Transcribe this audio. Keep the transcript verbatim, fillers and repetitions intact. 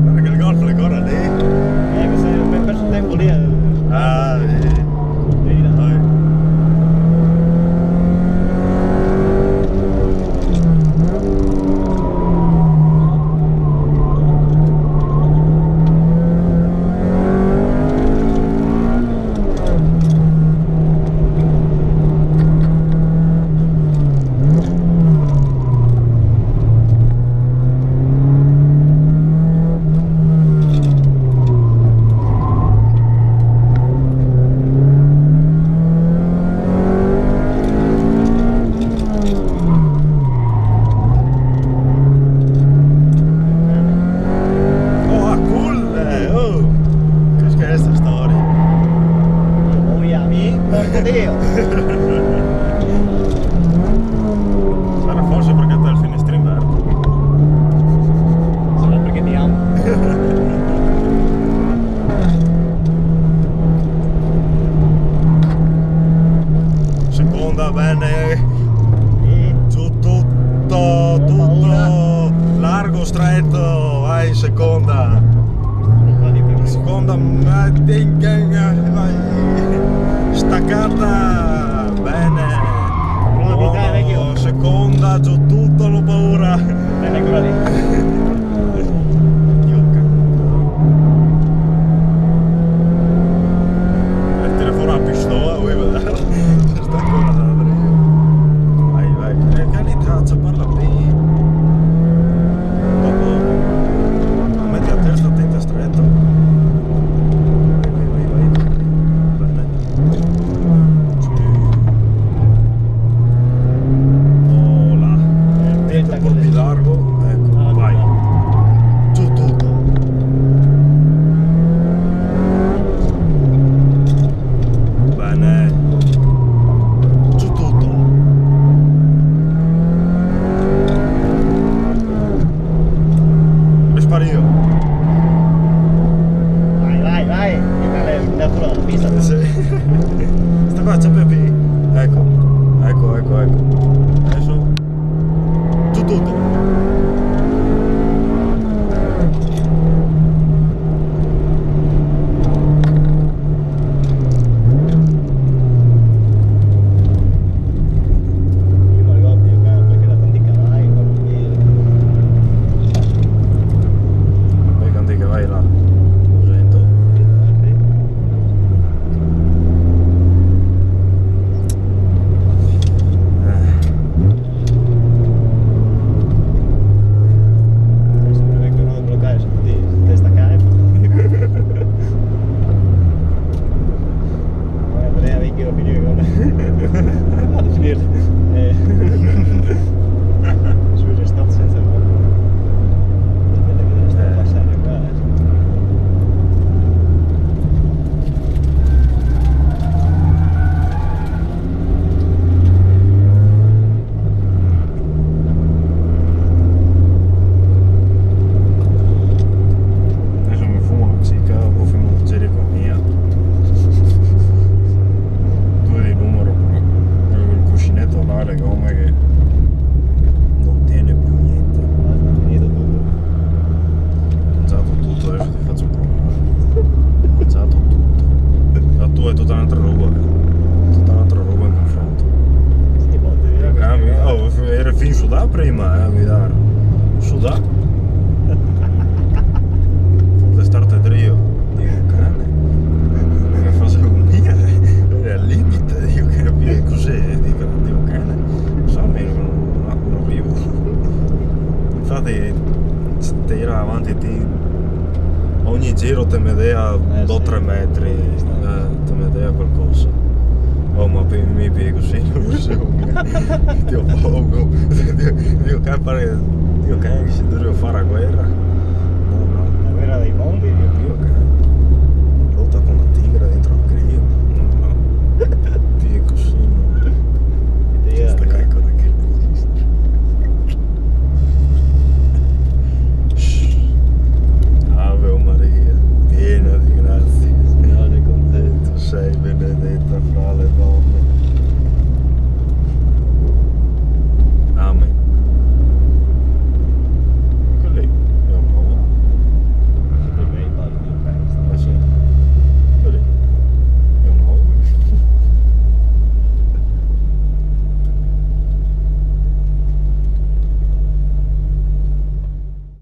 Guarda che el Golf l'è ancora lì. Eh, questo xe un bel peso de tempo lì, eh. Ah, sì. Sì, dai. Oh, a cul, eh, oh. Che xe sta storia? Oi, a mi, porco Dio. Sarà forse parché te ga el finestrin verto. Sarà parché te amo. Seconda, ben. Sì. Su tuto, tuto. Largo, streto, vai, seconda. Seconda, ma, vai. Stacata, ben. Buono, seconda, su tuto, no paura. Ben, ecola lì. Dio, cazzo. E tira fora la pistola, vuto vedar? Sta ancora da vedar. Vai, vai. E che lì te ciapa la P. Dopo. Meti la testa, tenta streto. Vai, vai, vai, vai. Bene. Ola. Tenta un po' più largo. Eco, vai. Su tuto. Bene. Su tuto. Xe sparìo. Vai, vai, vai. Che bela, la pista. Sì. Sta qua, ciapa la P. Eco, eco, eco, eco. Deso. Su tuto. Vedi quanti cavai là? Dusento. Eh. Adeso me veco a blocare su tuti ste stacade. Andrea, vedi che ho finito con... Vado a finire. Eh. Su, xe stà sensa el blocare. Sta pasando qua, eh. Deso me fumo na cica, dopo femo un giro co mia. Due de numero, però. Quel cuscineto là, le gome che no tien più gnente. Basta, finito tuto. Ho mangiato tutto, adesso ti faccio provare. Ho mangiato tutto. La tua è tutta un'altra roba, eh. Tutta un'altra roba in confronto. Sì, boh, te digo che... Cambi. Oh, era fin sudà prima, eh, a guidare. Sudà. Pur de starte drio. Dio cane. Me fasevo mia, eh. Era al limite, dio cane, cos'è? Digo, dio cane. No so, mi no, no, no rivo. Infati, te ira avanti, ti, ogni giro te medea do tre metri, eh, te medea qualcosa. Oh, ma pe-, mi pì cusì, no riuscivo mia. Dio poco. Dio, Dio, che pare, Dio, che se doveva fare la guerra. No, no. La guerra dei mondi, Dio. Dio, che